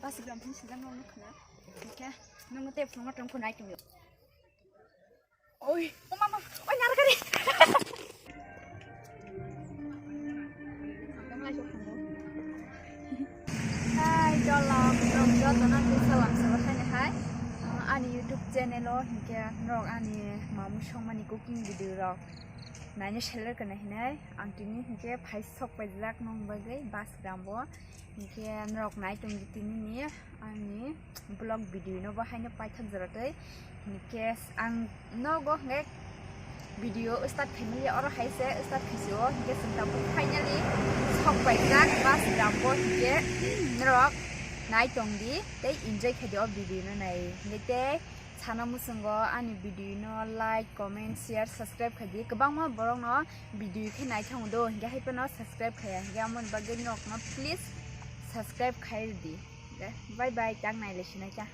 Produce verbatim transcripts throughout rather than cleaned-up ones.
Aswk gram phun sijak nang nukha na. Hingke nung tei phungo tongkho nai tongyo. Oi, o mama, oi nara gari. Hai, dolok, rok joto no kisa lamsa bo khaini hai. Ani YouTube channel o hingke norok ani mamu songmani cooking video rok naina seler kana hinai. Ang tini hingke phai sok paijak nong bagwi bus gram bo. Hingke norok nai tongdi tini ni ani vlog video no bo haino paithak jora tei. Hingke ang nogo hingke video start khaimani oro hai se start khaisio. Hingke chwng tabuk finally sok paijak bus gram bo hingke norok nai tongdi tei enjoy khaidi o video no nai. Hingke tei sana muchungo ani video no like, comment, share, subscribe khaidi. Kwbangma borok no video khe naithang do, hingke hai phano subscribe khaya, hingke amoni bagwi nok no please subscribe khai rwdi. Bye bye, tak nai le sinai kha.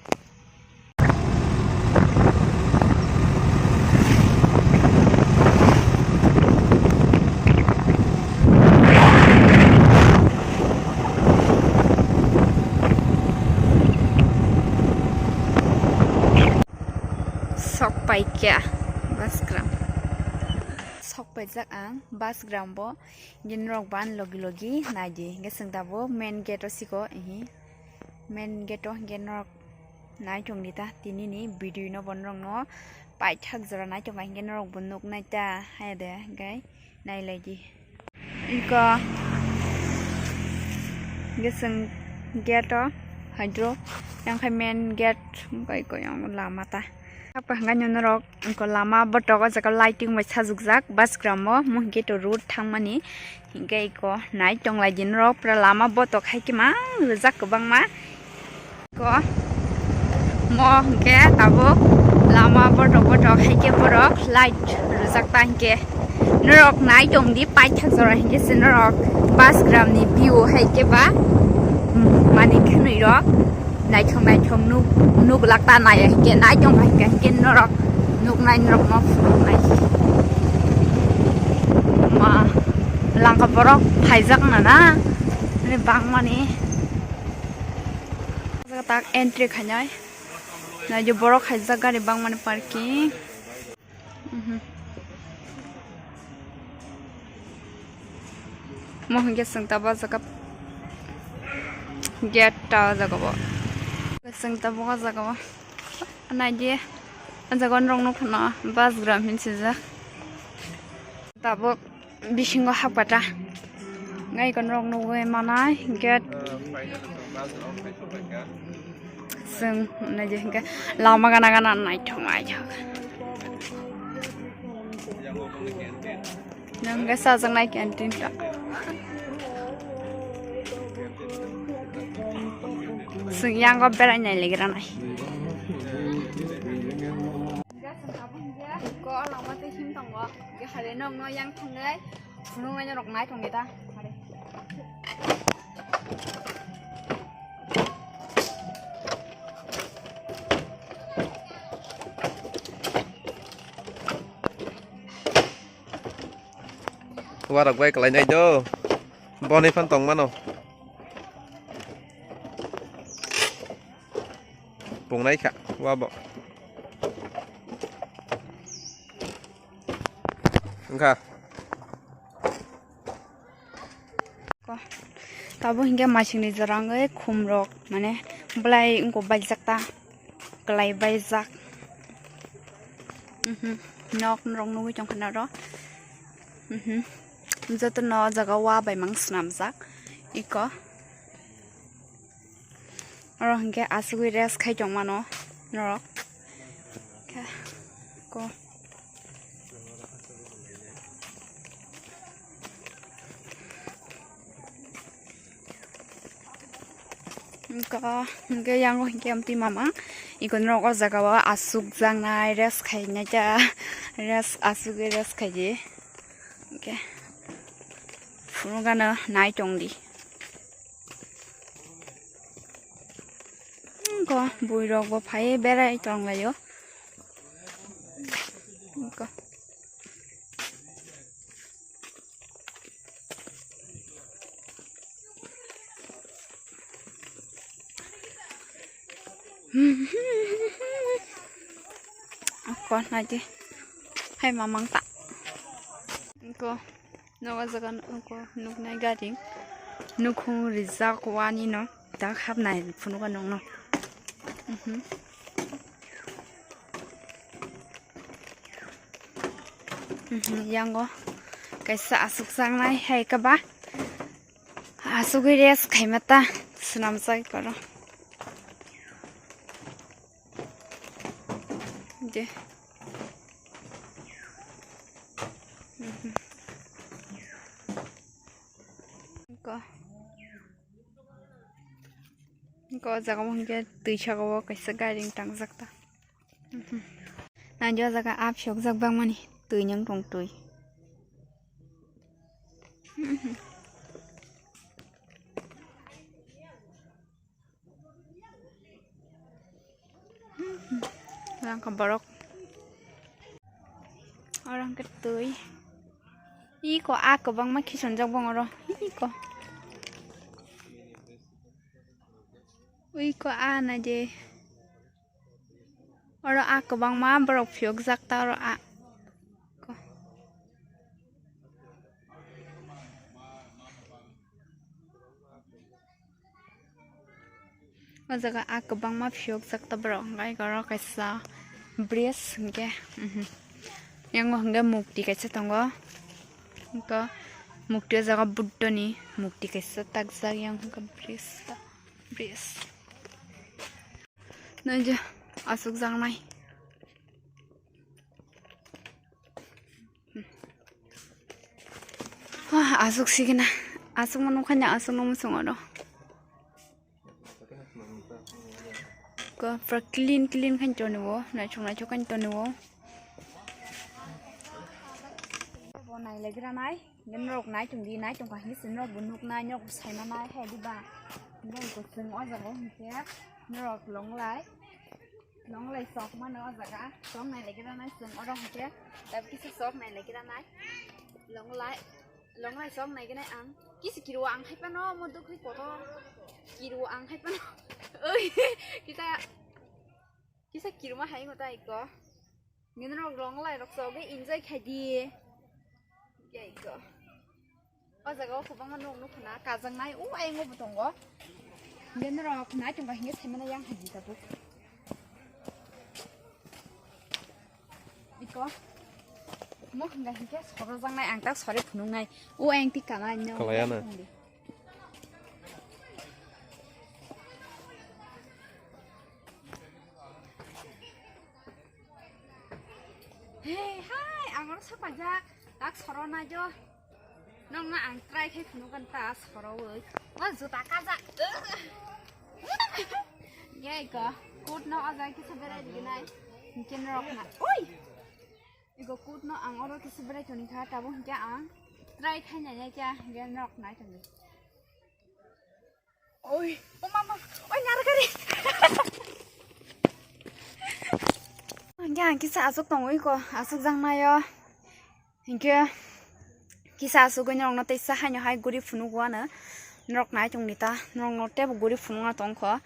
Sok paikha bus gram. Sok paijak ang bus gram bo. Hingke norok ban logi logi naidi. Hingke chwng tabuk main gate o siko, ehe. Main gate o hingke norok nai tongdi ta. Tini ni video no bo norok no paithak jora nai tongo, hingke norok bo nuk nai ta. Hai de, hingke nai lai di. Iko hingke chwng gate o hai dro. Yang khai main gate, bai ko yang lama ta. Apa hingke norok Iko lama botok o jaga lighting bai sajokjak bus gram o, mo hingke to road thangmani, hingke iko nai tonglai di norok pura lama botok hai khe mang rijak kwbangma. Iko mo hingke tabuk lama botok botok hai khe borok light rijak ta hingke norok nai tongdi paithak jora hingke se norok bus gram ni view hai khe ba mani khwnwi rok. Naithok naithok nuk, nuk lak ta nai hingke naithok naithok hingke norok nuk nai norok no phunuk nai. Ma langka borok phaijak na na ni bangmani. Jaga tak entry khainai. Nai je borok khaijak gari bangmani parking. Mhm. Mo hingke chwng tabuk o jaga gate ta o jaga bo. Chwng tabuk o jaga o. Naidi, o jaga o norok nukha na bus gram hin swijak. Tabuk bisingo hapkha ta. Ngai ko norok nugwi manai gate. Chwng naidi hingke lama gana gana naithok naithok. Nang khe chajaknai canteen ta. Chwng yango berai nai legra nai. Ko lama tei him tongo. Ge hare nong no yang thangnai. Phunuk nai norok nai tong ta. Hare. Warok bai kalainai do. Boni phan tong mano. Pungnai kha wabo. Wngkha. Ko. Tabuk hinkhe masingni jora wngwi khumrok mane belai wngkuk baijak ta. Kwlai baijak. Mhm. Nok norok nugwi tongkha na oro. Mhm. Jotono o jaga o wa bai mang swnamjak. Iko. Oro hinkhe asugwi rest khai tongmano norok. Khe ko. Wngkha, hinkhe yango hinkhe amtwi mama, iko norok o jaga o asuk jaknai rest khainai ta, rest asugwi rest khaidi. Hinkhe phunukgano nai tongdi. Wngkha buirokbo phaiwi berai tonglaio. Wngkha. Ko naidi. Hai mamang ta. Ko nogo jaga ko nuknai gari. Nukhung rijak wani no. Dak hapnai phunugo nokno. Mhm. Mhm, yango kaisa aswk sangnai hai kaba. Aswkwi rest khaima ta swnamjak oro. De. Mhm. Ko. Ko jaga o hwnkhe twi saka o kaisa gairing tangjak ta. Mhm. Naidi o jaga a phiyokjak bangmani twi nang tong twi. Mhm. Orang ke borok. Orang ke twi. Iko a kwbangma khisonjak bong oro. Iko. Iko a naidi. Oro a kwbangma borok phiyokjak ta oro a. Ko. O jaga a kwbangma phiyokjak ta borok hwnkhe oro kaisa bridge hwnkhe, mhm. Yango hwnkhe mukti kaisa tongo. Hwnkhe mukti o jaga Buddhani mukti kaisa takjak yang hwnkhe bridge ta, bridge. Naidi aswk jaknai. Wah, aswk sikena. Aswk mano khanya aswk no muchung oro. Ko pura clean clean khan toni wo, naithok naithok khan toni wo. Bo nai legra nai. Norok nai tong di, nai tong kha hini si norok bo nuk nai, norok bo sai ma nai, hai di ba. Norok bo chwng o jaga o hwnkhe norok long lai, long lai sok mano o jaga, sok nai lai khe nai chwng oro hwnkhe, tab kisa sok nai lai khe nai, long lai, long lai sok nai khe nai ang, kisa kiro ang hai pano mo dukri kotor, kiro ang hai pano, oi, kisa, kisa kirma hai mo tai ko. Ngenrok long lai rok so ge enjoy khai di. Yai ko. O jaga o kwbangma nok nukho na kajaknai o ayang o bo tongo. Ngenrok nai tongkha hingke saimano yang hai di tabuk. Iko. Mo hingka hingke sorojaknai ang tak sori phunuknai. O ayang tik kanai no. Kalaya na. Hey, hai, ang oro sok paijak. Tak soro na jo. Nong na ang try khai phunuk kan ta soro oi. Wa juta kaja. Yai ko. Kut no ajai kisa berai diginai. Hingke norok na. Oi. Iko kut no ang oro kisa berai toni kha. Tabo hingke ang try khai nai kya hingke norok nai toni. Oi, o mama, oi, narwkari. Hingke ang kisa aswk tongwi ko, aswk jangnaio. Hingke kisa aswk gwi norokno teisa haino hai guri phunugo ano. Norok nai tongdi ta, norokno teibo guri phunukna tongkho.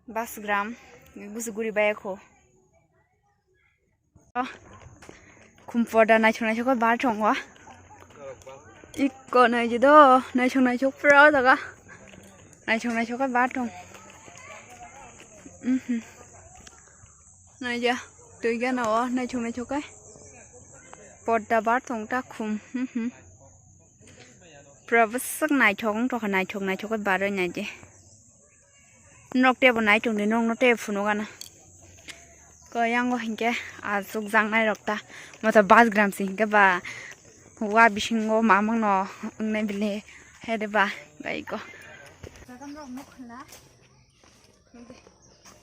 Bas gram, busu guri bai kho. Khum porda naithok naithok khe bar tongo. Ikko naidi do, naithok naithok pura o jaga. Naithok naithok khe bar tong. Mhm. Naija, twi gana o naithok naithok khe. Porda bar tong ta khum. Mhm. Pura bwswk naithok wng tongkha, naithok naithok khe barwi naidi. Nok tebo nai tongdi, nok no tebo phunukgana. Ko yango hinkhe aswk jaknai rok ta. Motha bas gram se hinkhe ba wa bisingo mamang no wngnai bile. Hede ba bai ko. Jaga nok no khwna.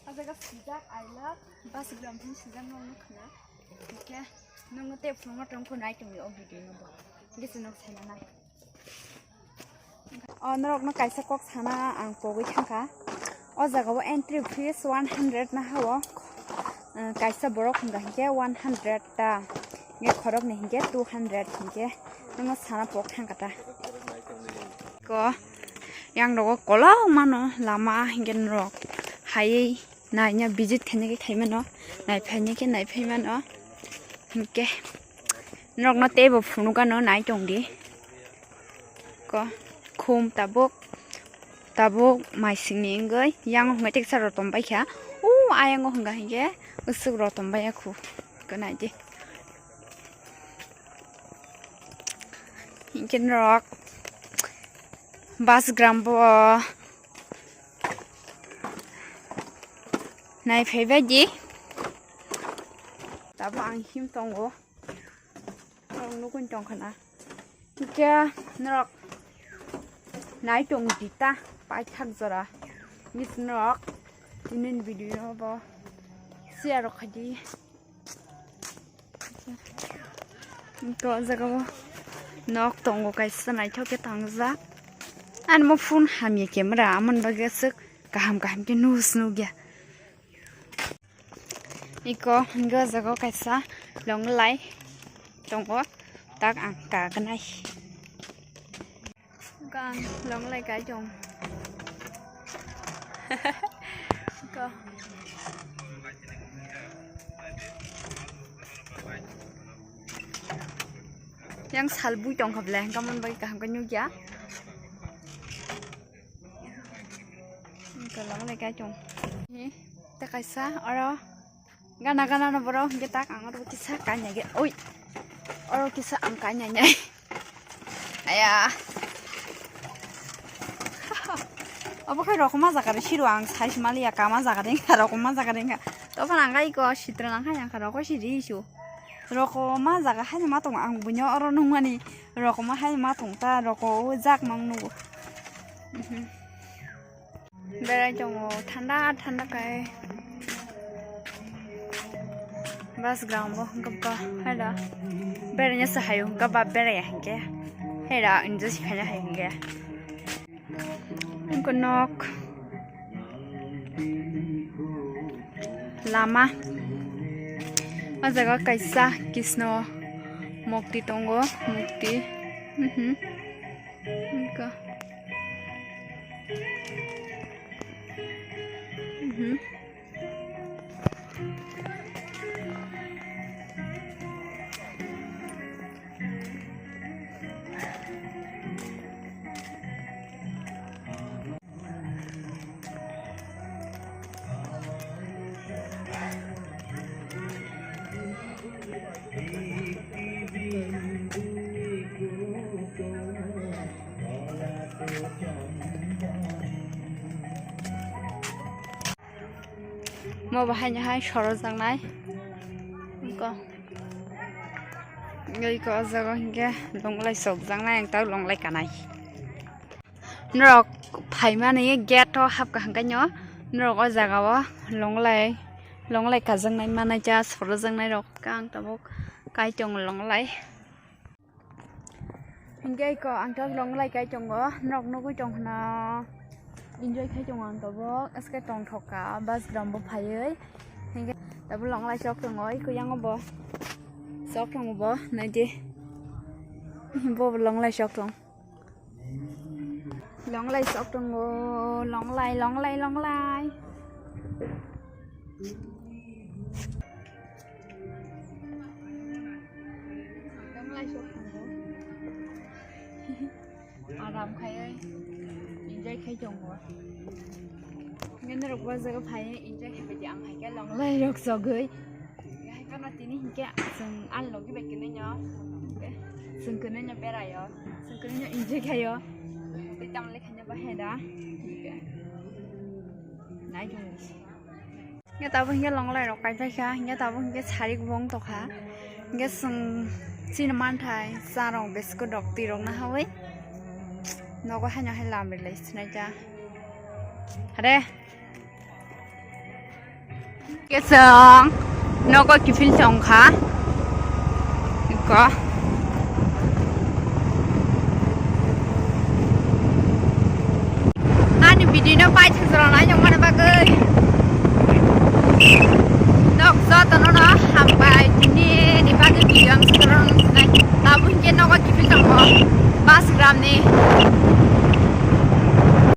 O jaga swijak I love bas gram phin swijak nok no khwna. Hinkhe nok no tebo phunukma tongkho nai tongdi o video no bo. Hinkhe se nok saina nai. O norokno kaisa kok sana ang pogwi thangkha. O jaga o entry fees one hundred na ha o. Eh, kaisa borok hwnka hinkhe one hundred ta. Hinkhe khoroknwi hinkhe two hundred hinkhe. Nono sana pok thangkha ta. Ko yang rogo kolok mano lama hinkhe norok haywi Naina visit khaina khe khaimano, naiphaina khe naiphaimano. Hinkhe norokno teibo phunukgano nai tongdi. Ko khum tabuk, tabuk mai singni wngwi yango hwnkhai teksa rotom baikha. O ayango hwnga hinkhe usuk rotom baiya khu. Ko naidi. Hinkhe norok bus gram bo nai phaibai di. Tabuk ang him tongo. Norok nugwi tongkha na. Hinkhe norok nai tong di ta paithak jora. Miss norok tini video bo share rok khaidi. To o jaga o nok tongo kaisa naithok khe tangjak. Ani mo phone hamya camera amoni bagwi aswk kaham kaham khe nuhus nukya. Iko hwnkhe o jaga o kaisa longlai tongo, tak ang kagnai. Gang longlai kai tong. Ko. Yang salbui tongkha ble, hwnkhe mon bai kaham khe nukya. Ko longlai kai tong. He, ta kaisa oro. Gana gana no borok hwnkhe tak ang oro kisa kanya ge. Oi. Oro kisa ang kanya nyai. Aya. Abo khai rokoma jaga de siro ang sai mali ya kama jaga de kha rokoma jaga de kha. To phana ang kai ko sitra nang khai ang kha roko siri isu. Rokoma jaga hai ma tong ang bunyo oro nungmani rokoma hai ma tong ta roko o jak mang nugo. Mhm. Berai tongo thanda thanda kai. Bus ground bo hwnkhe ba haida beraina se hayo hwnkhe ba beraiya hwnkhe haida enjoy se khaina hai hwnkhe. Hwnkhe nok lama o jaga kaisa Krishna mukti tongo mukti. Mhm. Hwnkhe. Mhm. Mo bahaino hai sorojaknai. Iko. Iko o jaga hinkhe longlai sokjaknai, ang tei longlai kanai. Norok phaimani gate o hapkha hwnkhe no norok o jaga o longlai, longlai kajaknai manai cha sorojaknai rok khe ang tabuk kai tongo longlai. Hinkhe iko ang tabuk longlai kai tongo, norok nugwi tongkhna enjoy khai tongo ang tabuk, aske tongthok kha bus gram bo phaiwi. Hinkhe tabuk longlai sok tongo, iko yango bo sok tongo bo naidi, bo longlai sok tong. Longlai sok tongo, longlai, longlai, longlai. Longlai sok tongo. Aram khai, enjoy khai tongo. Ngenarok bo jaga phai, enjoy khai bai di, ang hai khe longlai rok sogwi. Hai kheno tini hinkhe chwng ani logi bai kwnwi no, chwng kwnwi no beraio, chwng kwnwi no enjoy khaio, tei tamle khaina bahai da. Nai thung. Hinkhe tabuk hinkhe longlai rok kai phai kha, hinkhe tabuk hinkhe sarik bo wng tokha, hinkhe chwng chini manthai cha rok biscuit rok twi rok nahaui nogo haino hai lam rilai sinai ta. Hare. Kesong nogo kiphil tongkha. Iko. Ani video no paithak jora nai nang mani bagwi. Nok joto no no hambai tini ni bagwi video ang soro nai. Tabuk hinkhe nogo kiphil tongo. Bus gram ni.